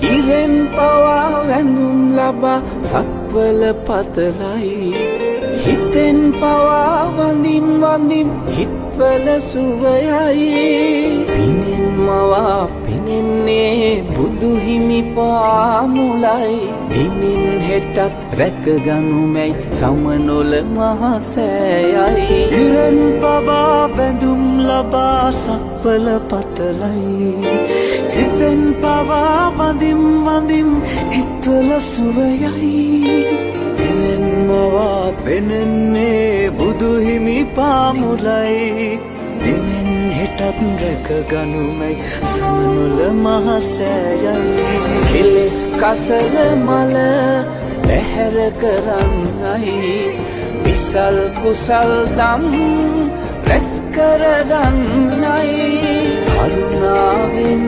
ඉරෙන් පවා වැඳුම් ලබා සක්වල පතලයි. හිතෙන් පවා වඳිම් වඳිම් හිත්වල සුවයයි. පිනෙන් මවා පෙනෙන්නේ බුදු හිමි පාමුලයි. දිමින් හෙටත් රැකගනු මැයි සමනොල මහසෑයයි. ඉරෙන් පවා වැඳුම් ලබා සක්වල පතලයි. හිතෙන් පවා වඳිම් වඳිම් හිත්වල සුවයයි. පිනෙන් මවා පෙනෙන්නේ බුදු හිමි පාමුලයි. දිනෙන් හෙටත් රැකගනු මැයි සමනොල මහසෑයයි. කෙලෙස් කසල මල බැහැර කරන්නයි, විසල් කුසල් දම් රැස් කරගන්නයි. කරුණාවෙන්